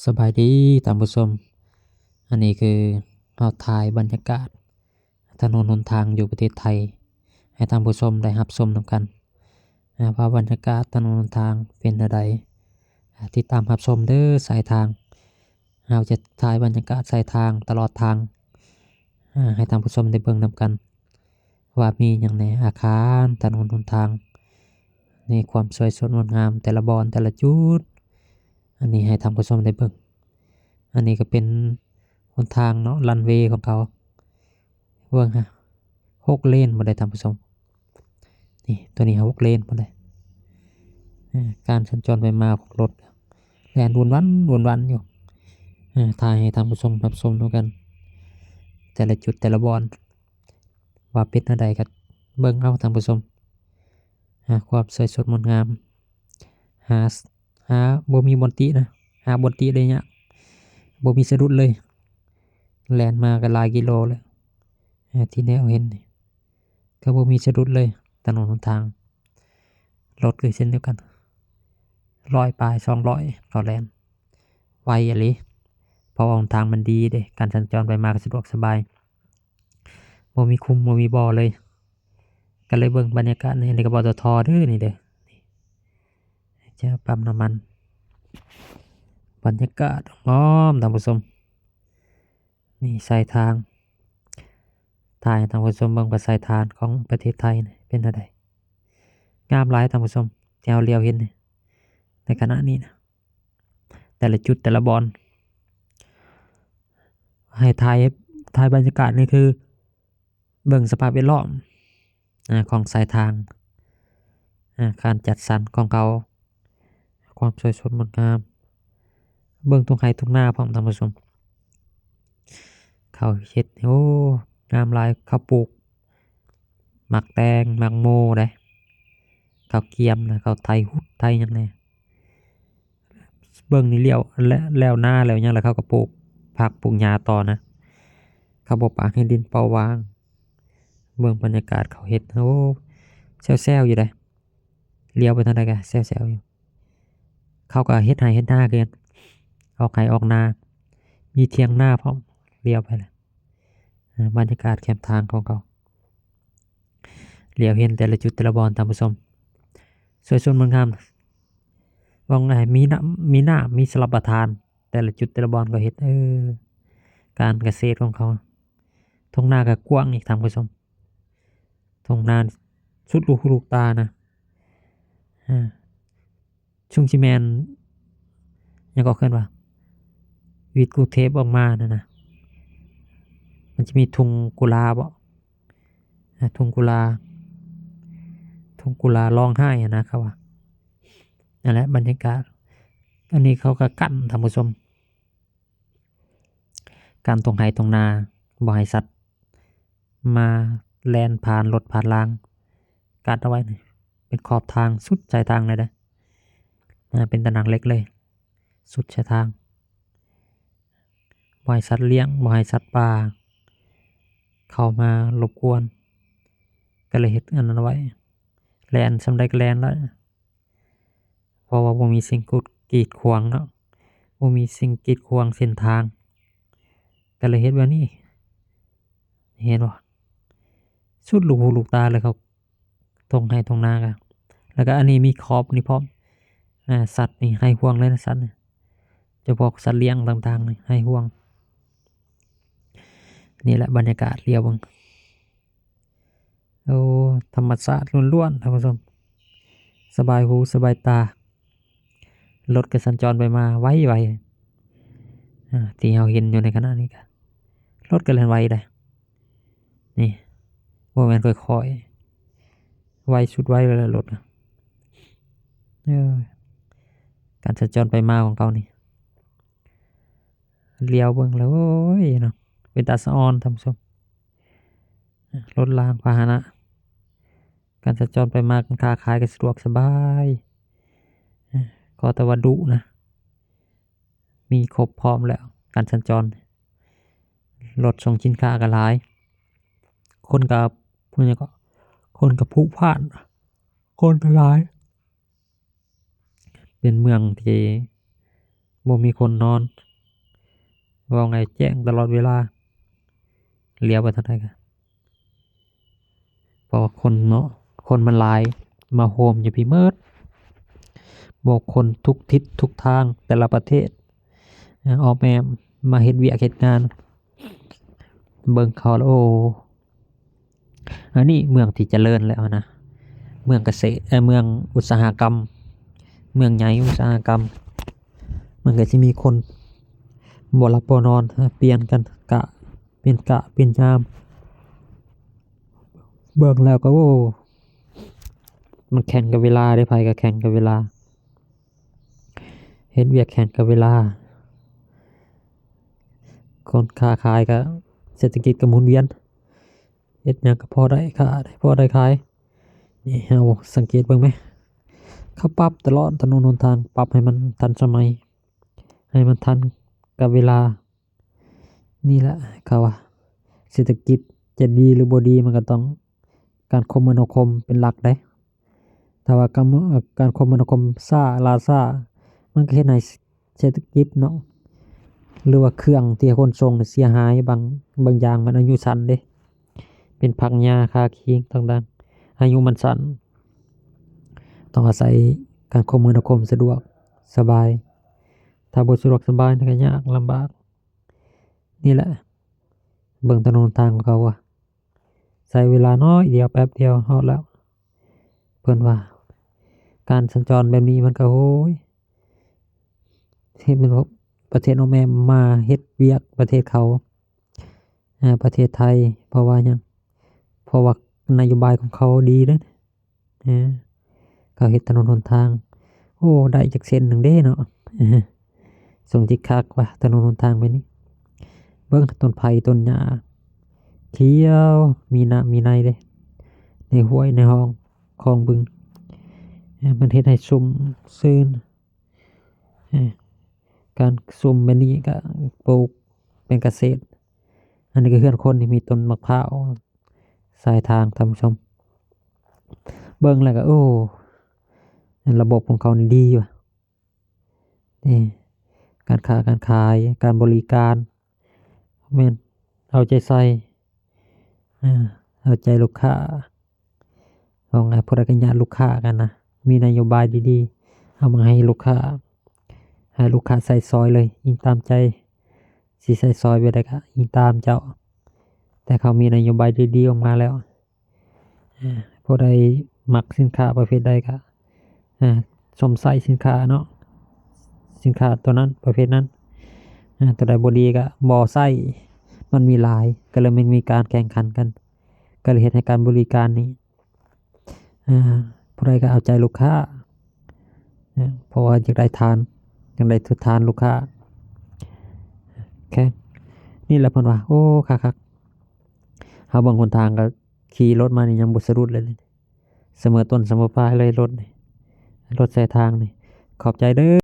ສະບາຍດີທ່ານຜູ້ຊົມ, ອັນນີ້ຄືເຮົາຖ່າຍບັນຍາກາດຖະໜົນຫົນທາງຢູ່ປະເທດໄທ ໃຫ້ທ່ານຜູ້ຊົມໄດ້ຮັບຊົມນຳກັນ ອາ ວ່າບັນຍາກາດຖະໜົນຫົນທາງເປັນແນວໃດ. ອາ ຕິດຕາມຮັບຊົມເດີສາຍທາງ. ເຮົາຈະຖ່າຍບັນຍາກາດສາຍທາງຕະຫຼອດທາງ ອາ ໃຫ້ທ່ານຜູ້ຊົມໄດ້ເບິ່ງນຳກັນ ວ່າມີຫຍັງແດ່ ອາຄານ, ຖະໜົນຫົນທາງ, ໃນຄວາມສວຍສົດງົດງາມແຕ່ລະບ່ອນແຕ່ລະຈຸດ. ອັນນີ້ໃຫ້ທ່ານຜູ້ຊົມໄດ້ເບິ່ງ. ອັນນີ້ກໍເປັນຫົນທາງເນາະ, ຣັນເວຂອງເຂົາ. ເບິ່ງຮະ ຫົກເລນບໍ່ໄດ້ທ່ານຜູ້ຊົມ. ນີ້ ຕົວນີ້ຫົກເລນບໍ່ໄດ້. ເອີ ການສັນຈອນໄປມາຂອງລົດ ແລ່ນວຸນວັນ, ວຸນວັນຢູ່. ເອີ ຖ່າຍໃຫ້ທ່ານຜູ້ຊົມຮັບຊົມນຳກັນ ແຕ່ລະຈຸດແຕ່ລະບ່ອນ ວ່າເປັນແນວໃດກໍເບິ່ງເອົາທ່ານຜູ້ຊົມ. ຫາຄວາມສວຍສົດງົດງາມ ຫາ ຫາບໍ່ມີບ່ອນຕິນະ, ຫາບ່ອນຕິໄດ້ຍາກ, ບໍ່ມີສະດຸດເລີຍ. ແລ່ນມາກໍຫຼາຍກິໂລແລ້ວ ເອີ ທີ່ແນວເຫັນນີ້ ກໍບໍ່ມີສະດຸດເລີຍ. ຖະໜົນຫົນທາງ ລົດກໍເຊັ່ນດຽວກັນ ຮ້ອຍປາຍ ສອງຮ້ອຍ ເຂົາແລ່ນໄວອີ່ຫຼີ ເພາະວ່າຫົນທາງມັນດີເດ້, ການສັນຈອນໄປມາກໍສະດວກສະບາຍ. ບໍ່ມີຂຸມ ບໍ່ມີບໍ່ເລີຍ. ກໍເລີຍເບິ່ງບັນຍາກາດນີ້, ອັນນີ້ກໍ ປຕທ ເດີ ນີ້ເດີ, ຈະປ້ຳນ້ຳມັນ. ບັນຍາກາດອ້ອມໆ ທ່ານຜູ້ຊົມ, ນີ້ສາຍທາງ. ຖ່າຍໃຫ້ທ່ານຜູ້ຊົມເບິ່ງວ່າສາຍທາງຂອງປະເທດໄທນີ້ເປັນແນວໃດ. ງາມຫຼາຍທ່ານຜູ້ຊົມ ທີ່ເຮົາຫຼຽວເຫັນນີ້ ໃນຂະນະນີ້ນະ. ແຕ່ລະຈຸດແຕ່ລະບ່ອນ ໃຫ້ຖ່າຍ ຖ່າຍບັນຍາກາດນີ້ຄືເບິ່ງສະພາບແວດລ້ອມ ອາ ຂອງສາຍທາງ ອາ ການຈັດສັນຂອງເຂົາ ຄວາມສວຍສົດງົດງາມ. ເບິ່ງທົ່ງໄຮ່ທົ່ງນາພ້ອມທ່ານຜູ້ຊົມ. ເຂົາເຮັດ ໂອ້ ງາມຫຼາຍ, ເຂົາປູກໝາກແຕງ ໝາກໂມໄດ໋, ເຂົາກຽມນະ, ເຂົາໄຖຫຸດໄຖຫຍັງແດ່. ເບິ່ງນີ້ ລ້ຽວ ແລ້ວນາແລ້ວຫຍັງ ແລ້ວເຂົາກໍປູກຜັກປູກຫຍ້າຕໍ່ນະ, ເຂົາບໍ່ປະໃຫ້ດິນເປົ່າວ່າງ. ເບິ່ງບັນຍາກາດເຂົາເຮັດ ໂອ້ ແຊວໆຢູ່ເດ. ລ້ຽວໄປທາງໃດກໍແຊວໆຢູ່. ເຂົາກໍເຮັດໄຮ່ເຮັດນາຄືກັນ, ອອກໄຮ່ອອກນາ, ມີຖຽງນາພ້ອມ. ລ້ຽວໄປແລ້ວ ອາ ບັນຍາກາດແຄມທາງຂອງເຂົາ, ລ້ຽວເຫັນແຕ່ລະຈຸດແຕ່ລະບ່ອນທ່ານຜູ້ຊົມ. ສວຍສົດງົດງາມ, ວ່າງ່າຍ ມີນ້ຳ ມີນ້ຳ ມີຊະລັບປະທານ. ແຕ່ລະຈຸດແຕ່ລະບ່ອນກໍເຮັດ ເອີ ການກະເສດຂອງເຂົາ. ທົ່ງນາກໍກວ້າງອີກທ່ານຜູ້ຊົມ, ທົ່ງນາສຸດລູກຫູລູກຕານະ. ອາ ຊຸ່ງຊິແມ່ນຫຍັງກໍເອີ້ນວ່າ ວິດກຸງເທບອອກມານັ້ນນະ, ມັນຈະມີທົ່ງກຸລາບໍ? ອາ ທົ່ງກຸລາ ທົ່ງກຸລາຮ້ອງໄຫ້ຫັ້ນນະ ເຂົາວ່າ. ນັ້ນແຫຼະບັນຍາກາດ. ອັນນີ້ເຂົາກໍກັ້ນທ່ານຜູ້ຊົມ, ກັ້ນທົ່ງໄຮ່ທົ່ງນາ ບໍ່ໃຫ້ສັດມາແລ່ນຜ່ານລົດຜ່ານລາງ, ກັດເອົາໄວ້ນີ້ ເປັນຂອບທາງ ສຸດສາຍທາງເລີຍເດ້. ອາ ເປັນຕາໜ່າງເຫຼັກເລີຍ ສຸດສາຍທາງ. ບໍ່ໃຫ້ສັດລ້ຽງ ບໍ່ໃຫ້ສັດປ່າເຂົ້າມາລົບກວນ, ກໍເລີຍເຮັດອັນນັ້ນໄວ້. ແລ່ນສ່ຳໃດກໍແລ່ນໄດ້ ເພາະວ່າບໍ່ມີສິ່ງກີດຂວາງເນາະ, ບໍ່ມີສິ່ງກີດຂວາງເສັ້ນທາງ, ກໍເລີຍເຮັດແບບນີ້. ເຫັນບໍ່? ສຸດລູກຫູລູກຕາເລີຍ ເຂົາ ທົ່ງໄຮ່ທົ່ງນາກະ. ແລ້ວກະອັນນີ້ມີຂອບນີ້ພ້ອມ, ອາ ສັດນີ້ໄຮ້ຫ່ວງເລີຍນະ, ສັດນີ້ ຈະພວກສັດລ້ຽງຕ່າງໆນີ້ໄຮ້ຫ່ວງ. ນີ້ແຫຼະບັນຍາກາດ, ຫຼຽວເບິ່ງ ໂອ້ ທຳມະຊາດລ້ວນໆ ທ່ານຜູ້ຊົມ, ສະບາຍຫູສະບາຍຕາ. ລົດກໍສັນຈອນໄປມາໄວໆ ອາ ທີ່ເຮົາເຫັນຢູ່ໃນຂະນະນີ້ກະ ລົດກໍແລ່ນໄວໄດ໋. ນີ້ ບໍ່ແມ່ນຄ່ອຍໆ ໄວສຸດໄວເລີຍແຫຼະລົດ. ເອີ ການສັນຈອນໄປມາຂອງເຂົານີ້ ຫຼຽວເບິ່ງແລ້ວ ໂອ້ຍເນາະ ເປັນຕາສະອອນທ່ານຜູ້ຊົມ. ລົດລາງພາຫະນະ ການສັນຈອນໄປມາ ການຄ້າຂາຍກໍສະດວກສະບາຍ ເອີ ຂໍແຕ່ວ່າດຸນະ ມີຄົບພ້ອມແລ້ວ ການສັນຈອນ. ລົດສົ່ງສິນຄ້າກໍຫຼາຍ ຄົນກໍ ຄົນຫຍັງເກາະ ຄົນກໍຜຸພລ່ານ ຄົນກໍຫຼາຍ. ເປັນເມືອງທີ່ ບໍ່ມີຄົນນອນ ເວົ້າໄງແຈ້ງຕະຫຼອດເວລາ ຫຼຽວໄປທາງໃດກະ ເພາະວ່າຄົນເນາະ ຄົນມັນຫຼາຍ ມາໂຮມຢູ່ພີ້ໝົດ ບໍ່ຄົນທຸກທິດທຸກທາງ ແຕ່ລະປະເທດ ອອມແອ້ມມາເຮັດວຽກເຮັດງານ ເບິ່ງເຂົາແລ້ວ ໂອ້ ອັນນີ້ເມືອງທີ່ຈະເລີນແລ້ວນະ ເມືອງກະເສດ ເອີ ເມືອງອຸດສາຫະກຳ ເມືອງໃຫຍ່ອຸດສາຫະກຳ ມັນກະຊິມີຄົນບໍ່ຫຼັບບໍ່ນອນ ປ່ຽນກັນກະ ປ່ຽນກະປ່ຽນຍາມ ເບິ່ງແລ້ວກະ ໂອ້ ມັນແຂ່ງກັບເວລາເດ້ ໃຜກະແຂ່ງກັບເວລາ ເຮັດວຽກແຂ່ງກັບເວລາ ຄົນຄ້າຂາຍກະ ເສດຖະກິດກະໝູນວຽນ ເຮັດຫຍັງກະພໍໄດ້ຄ້າ ພໍໄດ້ຂາຍ ນີ້ເຮົາສັງເກດເບິ່ງແມ ເຂົາປັບຕະຫຼອດ ຖະໜົນຫົນທາງ ປັບໃຫ້ມັນທັນສະໄໝ ໃຫ້ມັນທັນກັບເວລາ ນີ້ແຫຼະເຂົາວ່າ ເສດຖະກິດຈະດີຫຼືບໍ່ດີ ມັນກະຕ້ອງການຄົມມະນາຄົມເປັນຫຼັກເດ້ ຖ້າວ່າການ ການຄົມມະນາຄົມຊ້າ ຫຼ້າຊ້າ ມັນກະເຮັດໃຫ້ເສດຖະກິດເນາະ ຫຼືວ່າເຄື່ອງທີ່ຂົນສົ່ງເສຍຫາຍ ບາງ ບາງຢ່າງມັນອາຍຸສັ້ນເດ້ ເປັນຜັກຫຍ້າ ຄາຄີງຕ່າງໆ ອາຍຸມັນສັ້ນ ຕ້ອງອາໄສການຄົມມະນາຄົມສະດວກສະບາຍ ຖ້າບໍ່ສະດວກສະບາຍນີ້ກະຍາກລຳບາກ ນີ້ແຫຼະ ເບິ່ງຖະໜົນຫົນທາງຂອງເຂົາວ່າ ໃຊ້ເວລາໜ້ອຍດຽວ ແປັບດຽວຮອດແລ້ວ ເພິ່ນວ່າ ການສັນຈອນແບບນີ້ມັນກະ ໂອ້ຍ ເຮັດແມ່ນປະເທດອອມແອ້ມມາເຮັດວຽກປະເທດເຂົາ ອາ ປະເທດໄທ ເພາະວ່າຫຍັງ ເພາະວ່ານະໂຍບາຍຂອງເຂົາດີເດ້ ເອີ ເຂົາເຮັດຖະໜົນຫົນທາງ ໂອ້ ໄດ້ຈັກເສັ້ນໜຶ່ງເດ້ເນາະ ຊົງຊິຄັກວ່າຖະໜົນຫົນທາງແບບນີ້ ເບິ່ງຕົ້ນໄຜ່ຕົ້ນຫຍ້າ ຂຽວ ມີນ້ຳມີໃນເດ້ ໃນຫ້ວຍໃນຮ່ອງຄອງບຶງ ເອີ ມັນເຮັດໃຫ້ຊຸ່ມຊື່ນ ເອີ ການຊຸ່ມແບບນີ້ກະປູກເປັນກະເສດ ອັນນີ້ກະເຮືອນຄົນ ນີ້ມີຕົ້ນໝາກພ້າວ ສາຍທາງ ທ່ານຜູ້ຊົມ ເບິ່ງແລ້ວກະ ໂອ້ ລະບົບຂອງເຂົານີ້ດີວ່າ ນີ້ ການຄ້າການຂາຍ ການບໍລິການ ແມ່ນເອົາໃຈໃສ່ ເອົາໃຈລູກຄ້າ ເວົ້າງ່າຍ ຜູ້ໃດກະຍາດລູກຄ້າກັນນະ ມີນະໂຍບາຍດີໆ ເອົາມາໃຫ້ລູກຄ້າ ໃຫ້ລູກຄ້າໃຊ້ສອຍເລີຍ ອີງຕາມໃຈ ຊິໃຊ້ສອຍແບບໃດກະອີງຕາມເຈົ້າ ແຕ່ເຂົາມີນະໂຍບາຍດີໆອອກມາແລ້ວ ເອີ ຜູ້ໃດມັກສິນຄ້າປະເພດໃດກະ ເອີ ຊົມໃຊ້ສິນຄ້າເນາະ ສິນຄ້າໂຕນັ້ນປະເພດນັ້ນ ເອີ ໂຕໃດບໍ່ດີກະບໍ່ໃຊ້ ມັນມີຫຼາຍ ກະເລີຍມັນມີການແຂ່ງຂັນກັນ ກະເລີຍເຮັດໃຫ້ການບໍລິການນີ້ ເອີ ຜູ້ໃດກະເອົາໃຈລູກຄ້າ ເອີ ເພາະວ່າຢາກໄດ້ທານ ຢາກໄດ້ທົດທານລູກຄ້າ ແຄ່ນີ້ແຫຼະເພິ່ນວ່າ ໂອ້ ຄັກໆ ເຮົາເບິ່ງຫົນທາງກະຂີ່ລົດມານີ້ຍັງບໍ່ສະດຸດເລີຍ ສະເໝີຕົ້ນສະເໝີປາຍເລີຍລົດນີ້ ລົດສາຍທາງນີ້ ຂອບໃຈເດີ.